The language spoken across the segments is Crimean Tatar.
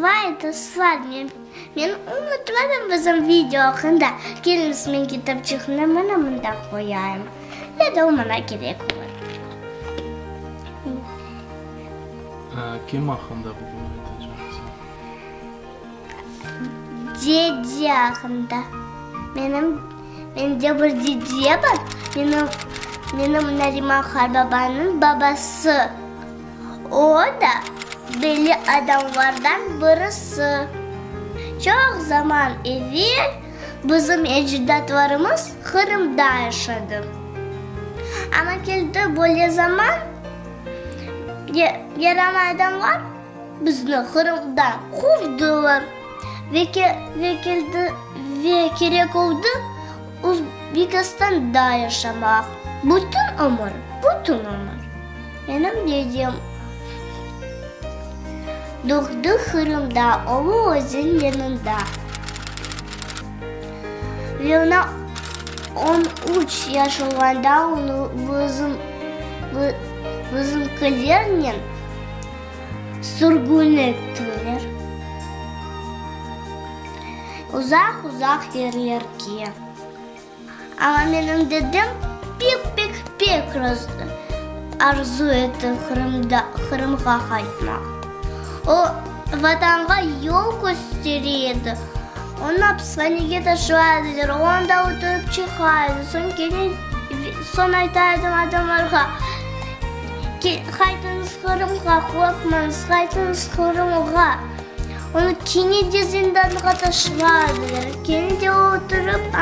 Vay, dostlar, men, men unutmadım bizim video aqqında. Keliñiz, men kitapçıqnı mına mında qoyayım. Ya da o maña kerek olur. Kim aqqında bugün aytacaqsıñ? Dede aqqında. Menim, mende bir dede bar, menim, menim Nariman qartbabanıñ babası. O da belli adamlardan birisi. Çoq zaman evel bizim ecdatlarımız Qırımda yaşadı. Amma keldi böyle zaman, yaramay adamlar bizni Qırımdan quvdılar ve keldi ve kerek oldı Özbekistanda yaşamaq bütün ömür, bütün ömür. Menim dedem doğdı Qırımda, Ulu özen yanında. Ve oña on üç yaş olğanda onı bizim, bizimkilernen sürgün ettiler. Uzaq-uzaq yerlerge. Amma menim dedem pek-pek-pek arzu etti Qırımda, Qırımğa qaytmaq. O, Vatanğa yol köstere edi. Onı apishanege taşlay ediler, o anda oturıp çıqa edi, soñ kene, soñ ayta edi adamlarğa, Qaytıñız Qırımğa, qorqmañız, qaytıñız Qırımğa. Onı kene de zindanğa taşladılar, kene de o oturıp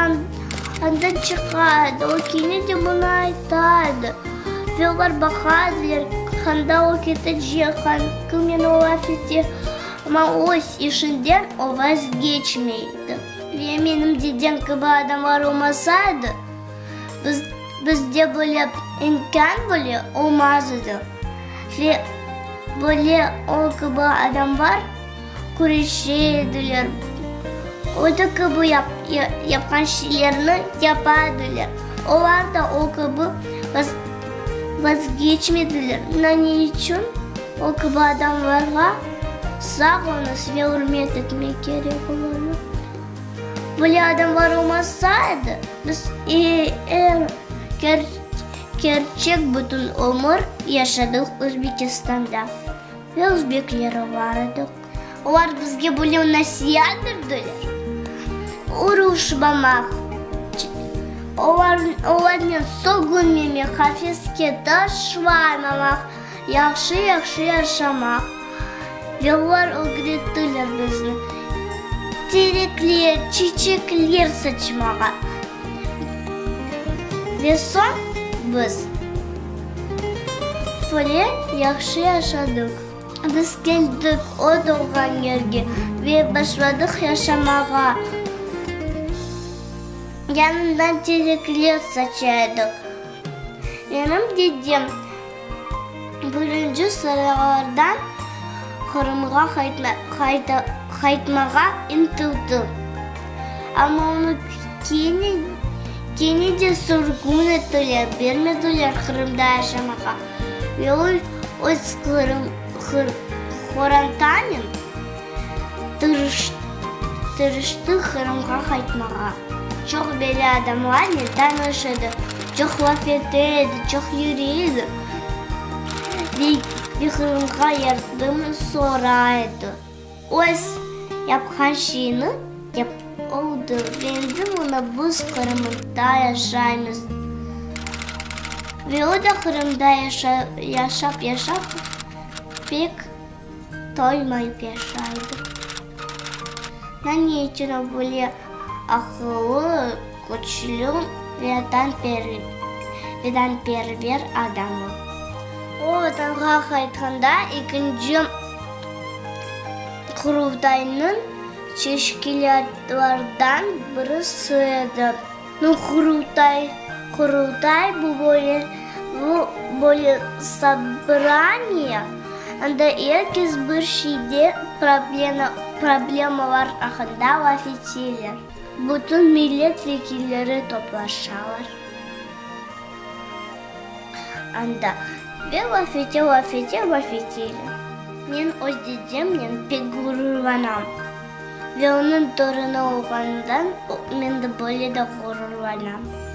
andan çıqa edi, o kene de bunı ayta edi. Ve olar baqa ediler, qanda o ketecek, kimnen o laf ete, amma öz işinden o vazgeçmey edi. Ve menim dedem kibi adamlar olmasa edi, biz, bizde böyle imkân bile olmaz edi. Ve böyle o kibi adamlar küreşe ediler, o da kibi yapqan şeylerni yapa ediler. Olar da o kibi vazgeçmediler. Ne içün o kibi adamlarğa sağ oluñız ve ürmet etmek kerek olarnı. Böyle adamlar olmasa edi, biz er Kerçek bütün ömür yaşadıq Özbekistanda ve özbekler olar edik. Olar bizge böyle nasiat berdiler, uruşmamaq, olarnen sögünmemek, qafeske taşlamamaq, yahşı-yahşı yaşamaq. Ve olar ögrettiler bizni terekler, çiçekler saçmağa. Ve soñ biz böyle yahşı yaşadıq. Biz keldik o doğğan yerge ve başladıq yaşamağa. Yanından terekler saça edik. Menim dedem birinci sıralardan Qırımğa qaytmağa ıntıldı. Amma onı kene, kene de sürgün ettiler, bermediler Qırımda yaşamağa. Ve o öz Qırım, qorantanen tırıştı Qırımğa qaytmağa. Çoq belli adamlarnen tanış edi, çoq laf ete edi, çoq yüre edi ve Qırımğa yardım soray edi. Öz yapqan şeyini yapıp oldı ve endi mına biz Qırımda yaşaymız. Ve o da Qırımda yaşap-yaşap pek toymayıp yaşaydı. Ne içün o böyle aqıllı, küçlü ve vatanperver adam? O Vatanğa qaytqanda ekinci Qurultaynıñ teşkilâtlardan birisi edi. Qurultay, Qurultay bu böyle, bu böyle sobraniye, anda er kes bir şeyde problemalar aqqında laf eteler. Bütün millet vekilleri toplaşalar anda ve laf ete, laf ete, laf eteler. Men öz dedemnen pek ğururlanam ve onıñ torunı olğanımdan men de böyle de ğururlanam.